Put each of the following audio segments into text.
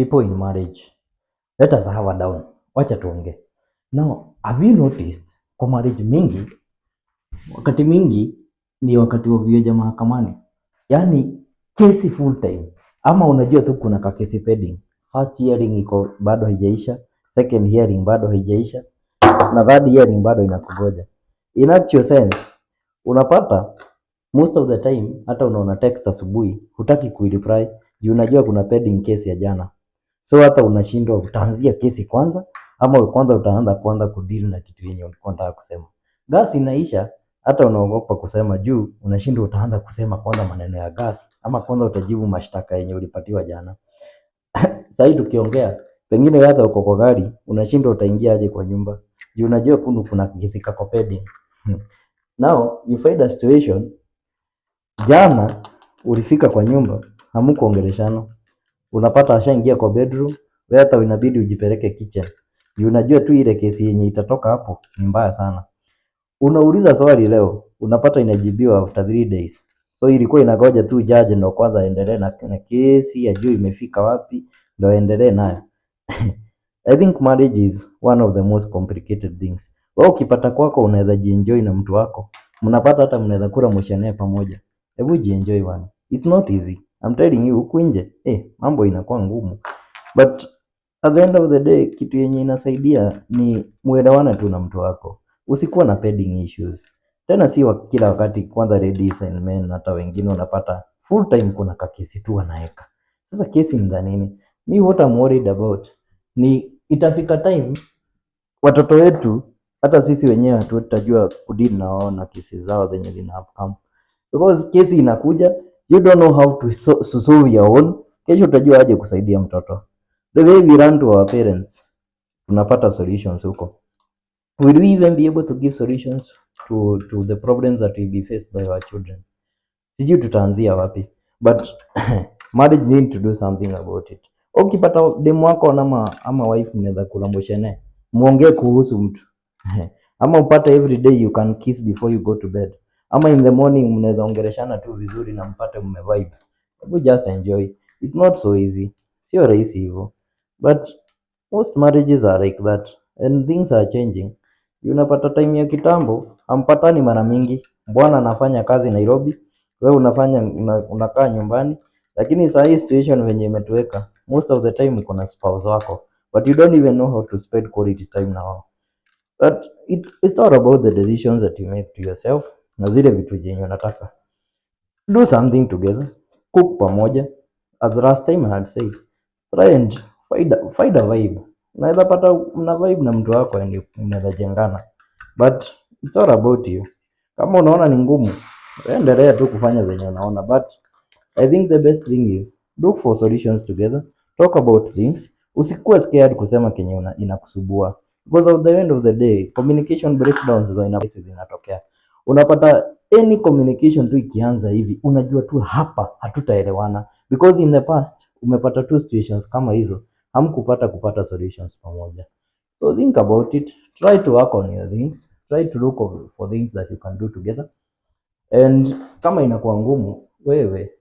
People in marriage, let us have a down. Wacha tuongee. Now, have you noticed kwa marriage mingi, wakati mingi ni wakati wa vioja mahakamani, yaani kesi full time, ama unajua tu kuna kakesi pending. First hearing iko bado haijaisha, second hearing bado haijaisha, na third hearing bado inakungoja. In actual sense, unapata most of the time hata unaona text asubuhi hutaki kuireply juu unajua kuna pending case ya jana, so hata unashindwa utaanzia kesi kwanza ama kwanza utaanza kwanza kudeal na kitu yenye ulikuwa unataka kusema. Gas inaisha, hata unaogopa kusema juu unashindwa utaanza kusema kwanza maneno ya gas ama kwanza utajibu mashtaka yenye ulipatiwa jana. Sahii tukiongea, pengine wewe hata uko kwa gari, unashindwa utaingia aje kwa nyumba juu unajua kuna kesi kako pending. Now you find a situation, jana ulifika kwa nyumba hamkuongeleshana, unapata ashaingia kwa bedroom, wewe hata inabidi ujipeleke kitchen juu unajua tu ile kesi yenye itatoka hapo ni mbaya sana. Unauliza swali leo, unapata inajibiwa after 3 days. So ilikuwa ingoja tu judge ndo kwanza aendelee na kesi, ajue imefika wapi ndo aendelee nayo. I think marriage is one of the most complicated things. Wewe ukipata kwako unaweza jienjoy na mtu wako, mnapata hata mnaweza kula mushene pamoja. Hebu jienjoy, bwana. It's not easy. I'm telling you, huku nje mambo inakuwa ngumu. But at the end of the day, kitu yenye inasaidia ni muelewane tu na mtu wako. Usikuwa na pending issues. Tena si kila wakati, kwanza ladies and men, hata wengine unapata full time kuna kakesi tu wanaeka. Sasa kesi ni za nini? Me, what I'm worried about ni itafika time watoto wetu, hata sisi wenyewe hatutajua kudeal na wao na kesi zao zenye zina upcome. Because kesi inakuja, you don't know how to solve your own. Kesho utajua aje kusaidia mtoto? The way we run to our parents, tunapata solutions huko. Will we even be able to give solutions to the problems that will be faced by our children? Sijui tutaanzia wapi, but marriage need to do something about it. Ukipata demu wako ama wife, mnaweza kula mushene, muongee kuhusu mtu, ama upate every day you can kiss before you go to bed, ama in the morning mnaweza ongeleshana tu vizuri na mpate mme vibe. Hebu just enjoy. It's not so easy, sio rahisi hivyo, but most marriages are like that and things are changing. Unapata time ya kitambo hampatani mara mingi, bwana anafanya kazi Nairobi, wewe unafanya unakaa nyumbani, lakini saa hii situation venye imetuweka, most of the time uko na spouse wako, but you don't even know how to spend quality time na wao. But it's all about the decisions that you make to yourself na zile vitu zenye unataka. Do something together, cook pamoja. As the last time I had said, try and find a vibe. Unaweza pata mna vibe na mtu wako and mnaweza jengana, but it's all about you. Kama unaona ni ngumu, endelea tu kufanya venye unaona, but I think the best thing is look for solutions together, talk about things. Usikuwe scared kusema kenye inakusumbua, because at the end of the day communication breakdowns ndo zinatokea. Unapata any communication tu ikianza hivi, unajua tu hapa hatutaelewana, because in the past umepata two situations kama hizo, hamkupata kupata solutions pamoja. So think about it, try to work on your things, try to look for things that you can do together. And kama inakuwa ngumu, wewe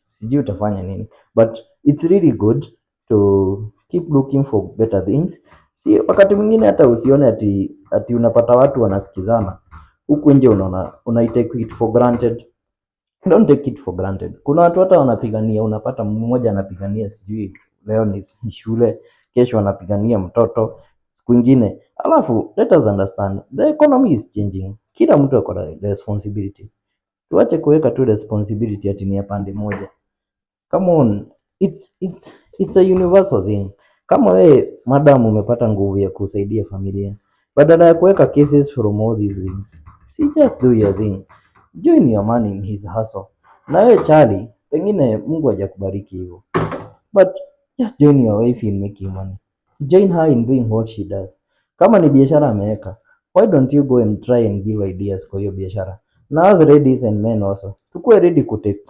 sijui utafanya nini, but it's really good to keep looking for better things. Si wakati mwingine hata usione ati unapata watu wanasikizana huku nje, unaona una take it for granted. Don't take it for granted. Kuna watu hata wanapigania, unapata mmoja anapigania sijui leo ni shule, kesho anapigania mtoto, siku ingine. Alafu let us understand the economy is changing. Kila mtu ako na responsibility. Tuache kuweka tu responsibility ati ni ya pande moja. Come on, it's a universal thing. Kama we madam umepata nguvu ya kusaidia familia, badala ya kuweka cases from all these things, see, just do your thing. Join your man in his hustle. Na wewe chali, pengine Mungu hajakubariki hivyo, but just join your wife in making money. Join her in doing what she does. Kama ni biashara ameweka, why don't you go and try and give ideas kwa hiyo biashara? Na as ladies and men also, tukuwe ready kutake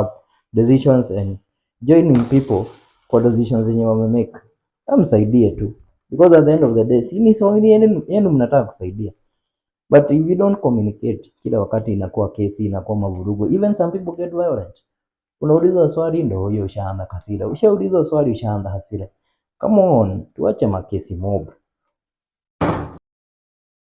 up decisions and joining people kwa decisions zenye wamemake. Amsaidie tu, because at the end of the day si ni so yenu mnataka kusaidia, but if you don't communicate, kila wakati inakuwa kesi, inakuwa mavurugo. Even some people get violent. Unaulizwa swali ndo hiyo ushaanza hasira. Ushaulizwa swali ushaanza hasira. Come on, tuache makesi mob.